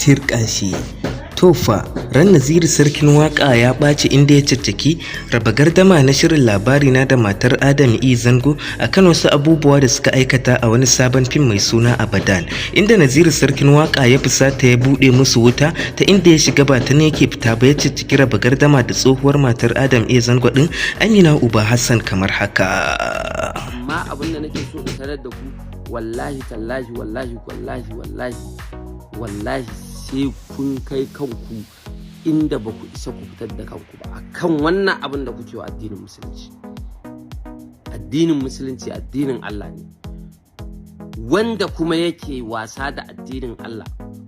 Tirƙashi. To fa, ran Naziru Sarkin Waƙa ya ɓaci inda ya caccaki raba gardama na shirin Labarina da matar Adam A. Zango akan wasu abubuwa da suka aikata a wani sabon fim mai suna Abadan, inda Naziru Sarkin Waƙa ya fusata ya buɗe musu wuta ta inda ya shiga ba ta ne yake fita ba, ya caccaki raba gardama da tsohuwar matar Adam A. Zango ɗin, Amina Uba Hassan, kamar haka. Amma abin da nake so in sanar da ku, wallahi tallahi, wallahi wallahi wallahi wallahi, sai kun kai kanku inda ba ku isa ku fitar da kanku ba akan wannan abin da kuke wa addinin Musulunci. Addinin Musulunci addinin Allah ne. Wanda kuma yake wasa da addinin Allah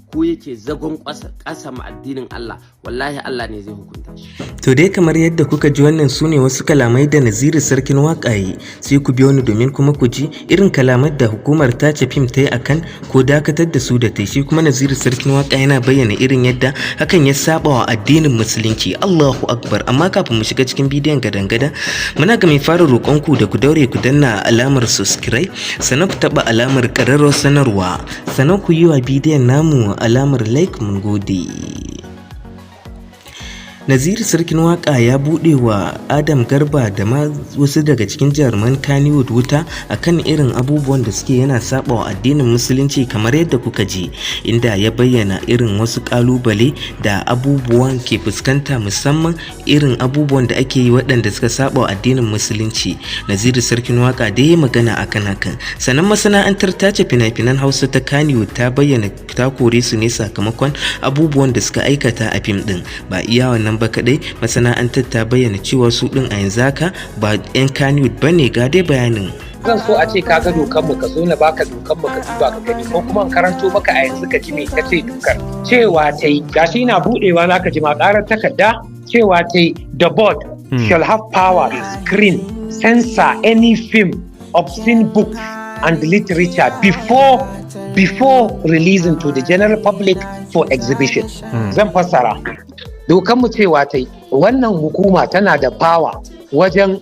ko yake zagon ƙasa ma addinin Allah, wallahi Allah ne zai hukunta shi. To dai, kamar yadda kuka ji, wannan su ne wasu kalamai da Naziru Sarkin Waƙa yi. Sai ku biyo ni domin kuma ku ji irin kalamai da hukumar tace fim ta yi akan ko dakatar da su da ta shi. Kuma Naziru Sarkin Waƙa yana bayyana irin yadda hakan ya saba wa addinin Musulunci. Allahu Akbar! Amma kafin mu shiga cikin bidiyon gadan-gadan, muna ga mai fara roƙon ku da ku daure ku danna alamar subscribe, sannan ku taɓa alamar ƙararrawar sanarwa, sannan ku yi wa bidiyon namu alamar like. Mun gode. Naziru Sarkin Waƙa ya buɗe wa Adam Garba da ma wasu daga cikin jaruman Kannywood wuta akan irin abubuwan da suke yana saba wa addinin Musulunci, kamar yadda kuka ji, inda ya bayyana irin wasu ƙalubale da abubuwan ke fuskanta, musamman irin abubuwan da ake yi waɗanda suka saba wa addinin Musulunci. Naziru Sarkin Waƙa da ya magana akan hakan. Sannan masana'antar tace fina-finan Hausa ta Kannywood ta bayyana ta kore su ne sakamakon abubuwan da suka aikata a fim ɗin. Ba iya wannan ba kadai, masana'antar ta bayyana cewa su din a yanzu haka ba 'yan Kannywood ba ne. Ga dai bayanin. Zan so a ce ka ga dokan mu, ka so na baka dokan mu ka duba ka gani, ko kuma in karanto maka a yanzu ka ji me ka ce. Dokar cewa ta yi, gashi ina budewa, zaka ji ma karar takarda, cewa ta yi, "The board shall have power to screen, censor any film, obscene books and literature before releasing to the general public for exhibition." Zan fassara. Dokan mu cewa ta yi, wannan hukuma tana da power wajen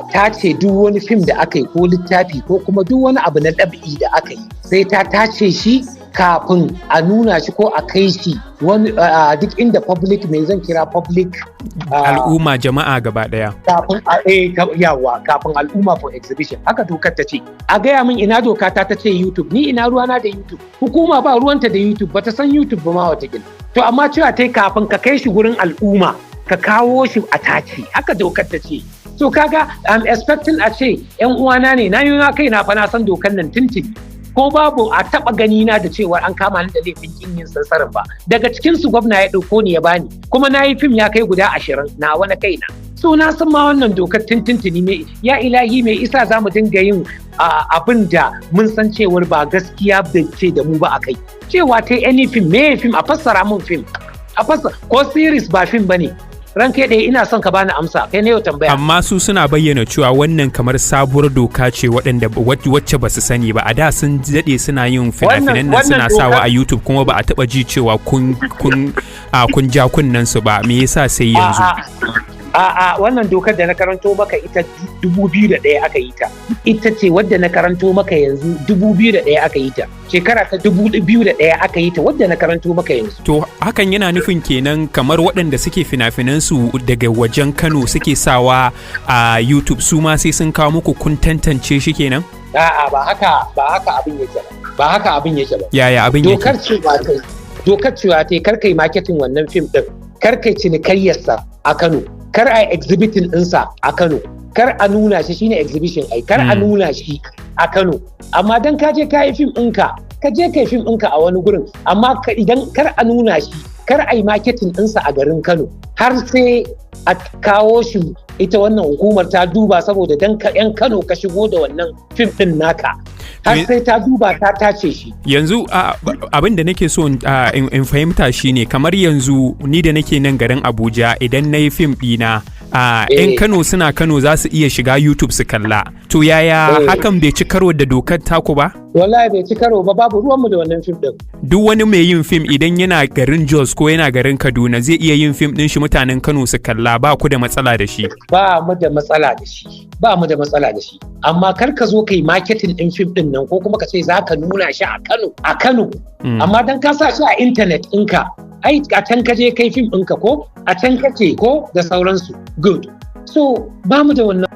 tace duk wani fim da aka yi ko littafi ko kuma duk wani abu na ɗab'i da aka yi, sai ta tace shi kafin a nuna shi ko a kai shi wani duk inda public, mai zan kira public, al'umma, jama'a gaba daya. Kafin a yawa, kafin al'umma for exhibition. Haka dokar ta ce. A gaya min ina doka ta ce YouTube. Ni ina ruwana da YouTube? Hukuma ba ruwanta da YouTube, bata san YouTube ba ma wata. To amma cewa ta kafin ka kai shi gurin al'umma, ka kawo shi a tace. Haka dokar ta ce. So kaga I'm expecting a ce yan uwana ne. Na yi na kai na fa na san dokar nan tuntuni, ko babu a taba gani na da cewa an kama ni da laifin kin yin sansarin ba. Daga cikin su gwamna ya dauko ni ya bani, kuma na yi fim ya kai guda 20 na wani kaina. So na san ma wannan dokar tuntuntuni. Me ya ilahi, mai isa za mu dinga yin abin da mun san cewar ba gaskiya da ce da mu ba a kai? Cewa ta any film. Me film? A fassara mun film, a fassara. Ko series ba film bane? Ran kai ɗaya, ina son ka bani amsa, kai ne yau tambaya. Amma su suna bayyana cewa wannan kamar sabuwar doka ce waɗanda wacce ba su sani ba. A da sun daɗe suna yin fina-finan nan, suna sawa a YouTube, kuma ba a taɓa ji cewa kun ja kunnen su ba. Me yasa sai yanzu? A'a, wannan dokar da na karanto maka ita 2001 aka yi ta. Ita ce wadda na karanto maka yanzu, 2001 aka yi ta. Shekara ta 2001 aka yi ta, wadda na karanto maka yanzu. To hakan yana nufin kenan kamar waɗanda suke fina-finan su daga wajen Kano suke sawa a YouTube, su ma sai sun kawo muku kun tantance shi kenan? A'a, ba haka abin yake ba. Ba haka abin yake ba. Yaya abin yake? Dokar cewa ta kar kai marketing wannan fim din, kar kai cinikayyarsa a Kano, kar a exhibiting ɗinsa a Kano, kar a nuna shi, shine exhibition ai, kar a nuna shi a Kano. Amma dan ka je ka yi fim ɗinka, ka je ka yi fim ɗinka a wani gurin, amma idan kar a nuna shi, kar a yi marketing ɗinsa a garin Kano har sai a kawo shi ita wannan hukumar ta duba, saboda dan ka yan Kano ka shigo da wannan fim ɗin naka, har sai ta duba ta tace shi. Yanzu abin da nake so in fahimta shine, kamar yanzu ni da nake nan garin Abuja, idan na yi fim ɗina A 'yan Kano suna Kano, za su iya shiga YouTube su kalla. To yaya hakan bai ci karo da dokar taku ba? Wallahi bai ci karo ba, babu ruwanmu da wannan fim din. Duk wani mai yin fim, idan yana garin Jos ko yana garin Kaduna, zai iya yin fim din shi, mutanen Kano su kalla, ba ku da matsala da shi? Ba mu da matsala da shi, ba mu da matsala da shi, amma kar ka zo kai marketing din fim din nan ko kuma ka ce za ka nuna shi a Kano. Amma dan ka sa shi a internet ɗinka, ai a can ka je kai fim ɗinka ko a can kake ko da sauransu, good. So ba mu da wannan.